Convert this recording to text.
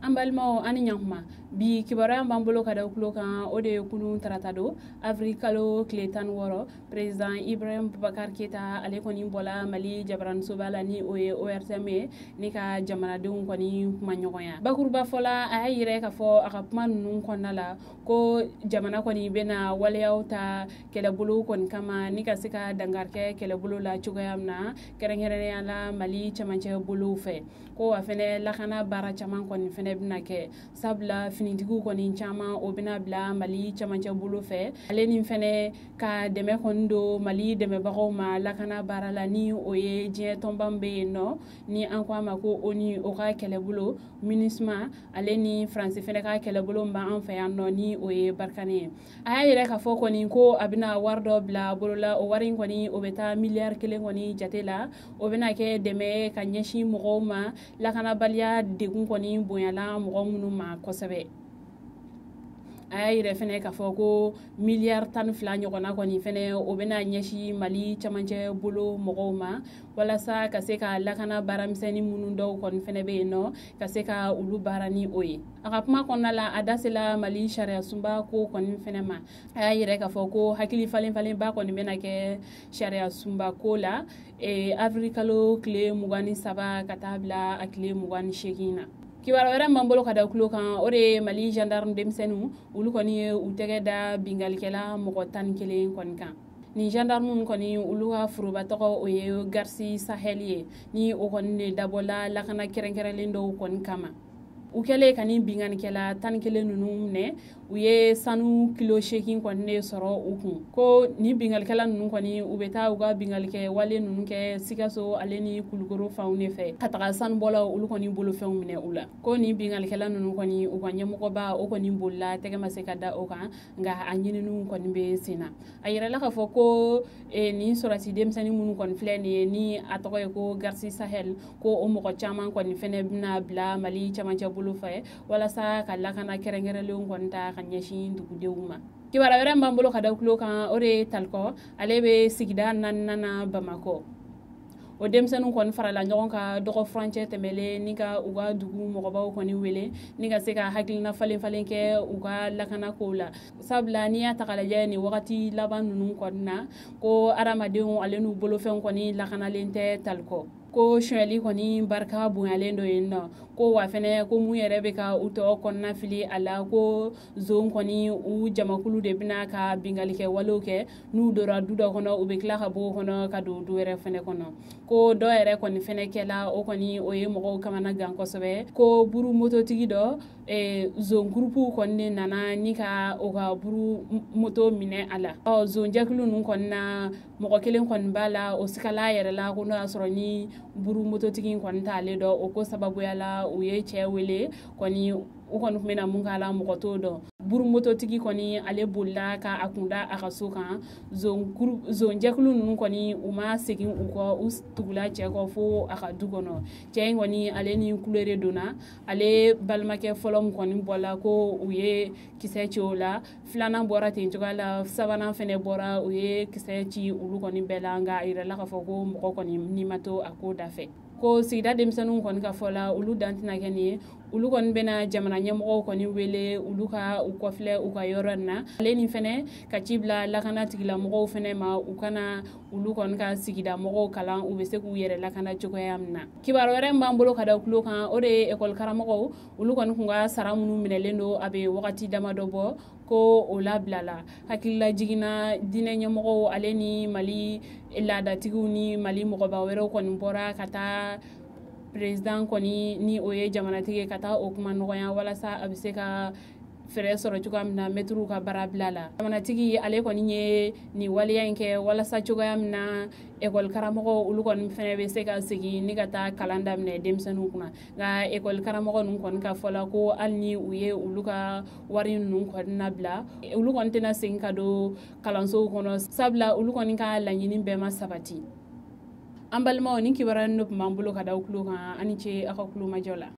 An balimaw, an ni ɲankuma. Bi kibaruya b'an bolo ka da kulo kan, o de ye kunun tarata don, avril kalo tile 16, président Ibrahim Boubacar Keita, ale kɔni bɔla Mali jabaranisoba la, ni o ye ORTM ye, ni ka jamanadenw kɔni kuma ɲɔgɔnya. Bakuruba fɔla, a y'a yira k'a fɔ a ka kuma ninnu kɔnɔna la ko jamana kɔni bɛna waleyaw ta kɛlɛbolo kɔni kama, ni ka se ka dankari kɛ kɛlɛbolo la cogoya min na, kɛrɛnkɛrɛnnenya la Mali cɛmancɛ bolow fɛ. Ko a fɛnɛ lakana baara caman kɔni fɛnɛ bɛna kɛ, sabula finitigiw kɔni caman o bɛna bila Mali cɛmancɛ bolo fɛ. Ale ni fɛnɛ ka dɛmɛ kɔni don Mali dɛmɛbagaw ma lakana baara la, ni o ye diɲɛ tɔnba min bɛ yen nɔ, ni an ko a ma ko ONU, o ka kɛlɛbolo MINUSMA, ale ni Faransi fɛnɛ ka kɛlɛbolo min b'an fɛ yan nɔ, ni o ye Barkhane ye. A y'a yɛrɛ k'a fɔ kɔni ko a bɛna wari dɔ bila bolo la. O wari in kɔni, o bɛ taa miliyari 1 kɔni jate la. O bɛna kɛ dɛmɛ ka ɲɛsin mɔgɔw ma, lakanabaliya degun kɔni bonyala mɔgɔ minnu ma kosɛbɛ. A y'a yɛrɛ fɛnɛ k'a fɔ ko miliyari 12 ɲɔgɔnna kɔni fɛnɛ, o bɛna ɲɛsin Mali cɛmancɛ bolo mɔgɔw ma, walasa ka se ka lakana baaramisɛnnin minnu dɔw kɔni fɛnɛ bɛ yen nɔ, ka se ka olu baara ni o ye. A ka kuma kɔnɔna la, a da sela Mali sariya sunba ko kɔni fɛnɛ ma. A y'a yɛrɛ k'a fɔ ko hakili falen falenba kɔni bɛna kɛ sariya sunba ko la avril kalo tile 23 ka taa bila a tile 28 na. Kibaruya wɛrɛ b'an bolo ka da kulo kan, o de ye Mali gendarme denmisɛnninw, olu kɔni ye u tɛgɛ da bingalikɛla mɔgɔ 11 kɔni kan. Nin gendarme kɔni, olu ka foroba tɔgɔ, o ye Garde Sahel ye, ni o kɔni de dabɔla lakana kɛrɛnkɛrɛnlen dɔw kɔni kama. U kɛlen ka nin binganikɛla 11 ninnu minɛ, u ye sanu kilo 8 kɔni de sɔrɔ u kun. Ko nin bingalikɛla ninnu kɔni, u bɛ taa u ka bingalikɛ wale ninnu kɛ Sikaso ale ni Kulukoro fanw de fɛ, ka taga sanubɔlaw olu kɔni bolofɛnw minɛ u la. Ko nin bingalikɛla ninnu kɔni, u ka ɲɛmɔgɔba, o kɔni bolila, tɛgɛ ma se ka da o kan, nka a ɲininiw kɔni bɛ sen na. A yirala k'a fɔ ko nin sɔrɔsi denmisɛnnin minnu kɔni filɛ nin ye, ni a tɔgɔ ye ko Garde Sahel, ko o mɔgɔ caman kɔni fɛnɛ bɛna bila Mali cɛmancɛ bolo fɛ, walasa ka lakana kɛrɛnkɛrɛnlenw kɔni ta ka ɲɛsin dugudenw ma. Kibaruya wɛrɛ b'an bolo ka da kulo kan, o de ye Talikɔ, ale bɛ sigida naaninan na Bamakɔ. O denmisɛnninw kɔni farala ɲɔgɔn kan dɔgɔ furancɛ tɛmɛlen, ni ka u ka dugu mɔgɔbaw kɔni wele, ni ka se ka hakilina falen falen kɛ u ka lakana kow la, sabula n'i y'a ta k'a lajɛ nin wagati laban ninnu kɔni na, ko adamadenw ale n'u bolofɛnw kɔni lakanalen tɛ Talikɔ. Ko sonyɛli kɔni barika bonyalen dɔ yen nɔ. Ko wa fɛnɛ, ko mun yɛrɛ bɛ ka u tɔ kɔnɔna fili a la, ko zon kɔni, u jamakulu de bɛna ka bingalikɛ walew kɛ. N'u donna du dɔ kɔnɔ, u bɛ tila ka bɔ o kɔnɔ ka don du wɛrɛ fɛnɛ kɔnɔ. Ko dɔ yɛrɛ kɔni fɛnɛ kɛla, o kɔni o ye mɔgɔw kamana gan kosɛbɛ, ko buru mototigi dɔ, zon gurupuw kɔni de nana ni ka o ka buru moto minɛ a la. Ɔ zon jɛkulu ninnu kɔni na, mɔgɔ kelen kɔni b'a la, o sigala a yɛrɛ la ko n'o y'a sɔrɔ ni buru mototigi in kɔni t'ale dɔn. O ko sababuya la, u ye cɛ wele kɔni, u kɔni tun bɛna mun k'a la, mɔgɔ t'o dɔn. Buru mototigi kɔni, ale bolila ka a kun da a ka so kan. Zon jɛkulu ninnu kɔni, u ma segin u kɔ, u tugula cɛ kɔ fo a ka du kɔnɔ. Cɛ in kɔni, ale ni kulere donna. Ale balimakɛ fɔlɔ min kɔni bɔla, ko u ye kisɛ ci o la, filanan bɔra ten cogoya la, sabanan fɛnɛ bɔra, u ye kisɛ ci olu kɔni bɛɛ la. Nka a yirala k'a fɔ ko mɔgɔ kɔni ni ma to a ko da fɛ. Ko sigida denmisɛnninw kɔni ka fɔ la, olu dan tɛna kɛ nin ye. Olu kɔni bɛna jamana ɲɛmɔgɔw kɔni wele, olu ka u kɔfilɛ u ka yɔrɔ in na. Ale ni fɛnɛ ka ci bila lakana tigilamɔgɔw fɛnɛ ma, u kana olu kɔni ka sigida mɔgɔw kalan u bɛ se k'u yɛrɛ lakana cogoya min na. Kibaruya wɛrɛ min b'an bolo ka da kulo kan, o de ye ekɔli karamɔgɔw, olu kɔni kun ka sara minnu minɛlen don a bɛ wagati damadɔ bɔ, ko o labilala. Hakilila jiginna, diinɛ ɲɛmɔgɔw ale ni Mali laadatigiw ni Mali mɔgɔba wɛrɛw kɔni bɔra ka taa président kɔni, ni o ye jamanatigi ye, ka taa o kuma nɔgɔya, walasa a bɛ se ka fɛɛrɛ sɔrɔ cogoya min na mɛtiriw ka baara bila la. Jamanatigi, ale kɔni ye nin waleya in kɛ walasa cogoya min na ekɔli karamɔgɔw, olu kɔni fɛnɛ bɛ se ka segin ni ka taa kalan daminɛ denmisɛnninw kunna. Nka ekɔli karamɔgɔ ninnu kɔni ka fɔ la, ko hali ni u ye olu ka wari ninnu kɔni nabila, olu kɔni tɛna segin ka don kalansow kɔnɔ, sabula olu kɔni ka laɲini bɛɛ ma sabati. An balimaw, ni kibaruya ninnu tun b'an bolo ka da aw tulo kan. An ni ce aw ka kulomajɔ la.